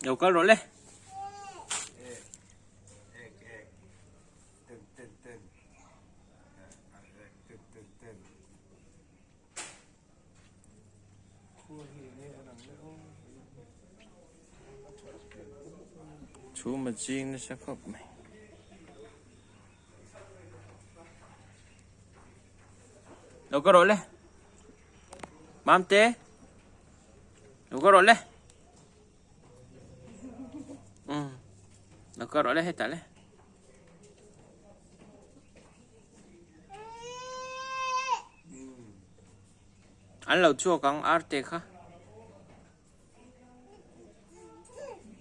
Lo kal rawh le. Chhum a ching nasa khawp mai. Lo kal rawh le. Mamte. Lo kal rawh le. Um. Lo kal rawh le hetah le. An lo chhuak ang arte kha.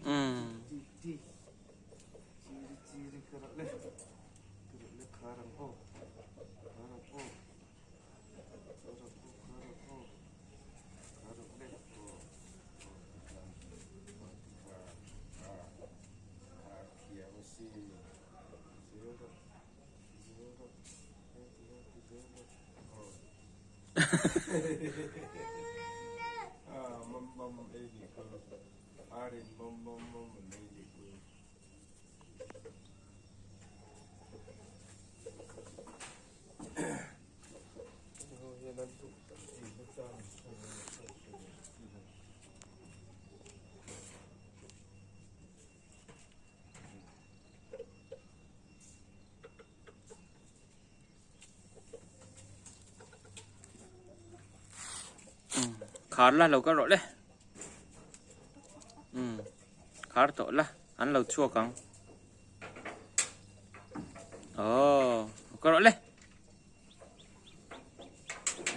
Um. Khar la lo kal rawh le umm khar tawh la an lo chhuak ang aww lo kal rawh le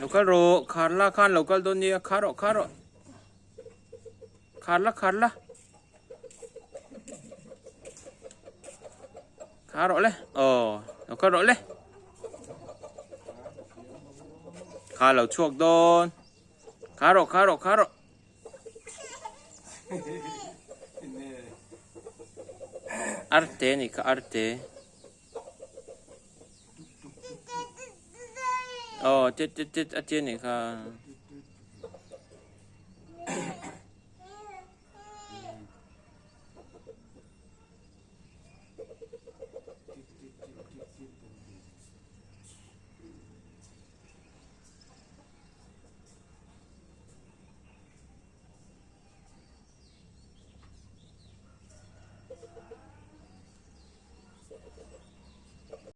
lo kal rawh khar la khan lo kal dawn nia khar rawh khar rawh khar la khar la khar rawh le aw lo kal rawh le kha lo chhuak dawn khar rawh khar rawh khar rawh arte ni kha arte aw tet tet tet a tia ni kha.